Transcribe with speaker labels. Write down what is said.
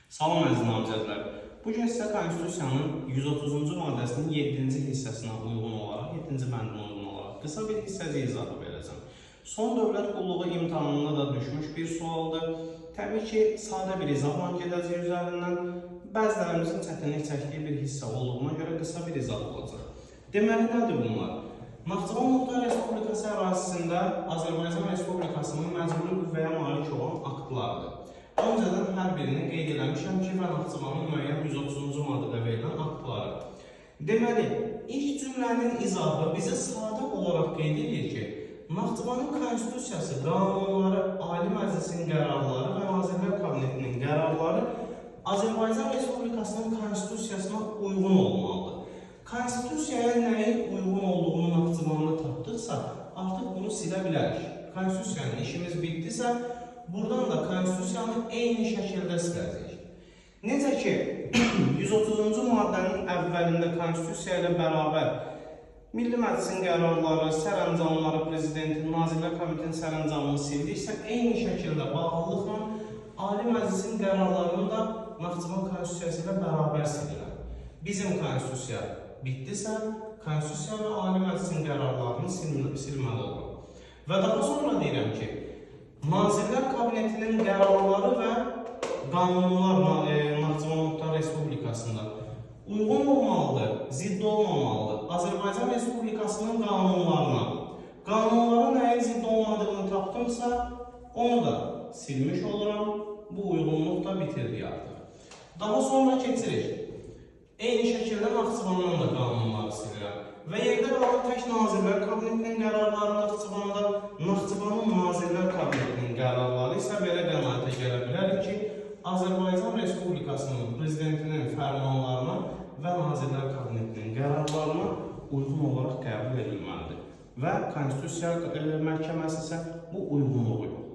Speaker 1: Salam əziz namizədlər. Bu gün sizə Konstitusiyanın 130-cu maddəsinin 7-ci hissəsinə uyğun olaraq, 7-ci bəndinə uyğun olaraq qısa bir hissəci izahı verəcəm. Son dövlət qulluğu imtahanına da düşmüş bir sualdır. Təbii ki, sadə bir izahla gedəcək üzərindən. Bəzilərimizin çətinlik çəkdiyi bir hissə olduğuna görə qısa bir izah olacaq. Deməli, nədir bunlar? Naxçıvan Muxtar Respublikası ərazisində Azərbaycan Respublikasının məcburi qüvvəyə malik olan aktlarıdır. Öncədən hər birini qeyd eləmişəm ki, və Naxçıvanın müəyyən 130-cu maddədə verilən aktları. Deməli, ilk cümlənin izahı bizə sadə olaraq qeyd edir ki, Naxçıvanın Konstitusiyası, qanunları, Ali Məclisin qərarları və Nazirlər Kabinetinin qərarları Azərbaycan Respublikasının Konstitusiyasına uyğun olmalıdır. Konstitusiyaya nəyin uyğun olduğunu Naxçıvanda tapdıqsa, artıq bunu silə bilərik. Konstitusiyanın işimiz bitdisə, buradan da Konstitusiyanı eyni şəkildə siləcəyik. Necə ki, 130-cu maddənin əvvəlində Konstitusiya ilə bərabər Milli Məclisin qərarları, sərəncamları, Prezidentin, Nazirlər Kabinetinin sərəncamını sildiksə, eyni şəkildə bağlılıqla Ali Məclisin qərarlarını da Naxçıvan Konstitusiyası ilə bərabər silirəm. Bizim Konstitusiya bitdisə, Konstitusiya və Ali Məclisin qərarlarını silməli oluram. Və daha sonra deyirəm ki, Nazirlər Kabinetinin qərarları və qanunlar Naxçıvan Muxtar Respublikasında uyğun olmalıdır, zidd olmamalıdır. Azərbaycan Respublikasının qanunlarına, qanunlara nəyin zidd olmadığını tapdımsa, onu da silmiş oluram. Bu uyğunluq da bitirdik artıq. Daha sonra keçirik. Eyni şəkildə Naxçıvandan da qanunları silirəm. Və yerdə qalan tək Nazirlər Kabinetinin qərarları Naxçıvanda, Naxçıvanın Nazirlər Kabinetinin qərarları isə belə qənaətə gələ bilərik ki, Azərbaycan Respublikasının Prezidentinin fərmanlarına və Nazirlər Kabinetinin qərarlarına uyğun olaraq qəbul edilməlidir. Və Konstitusiya Məhkəməsi isə bu uyğunluğu yoxlayır.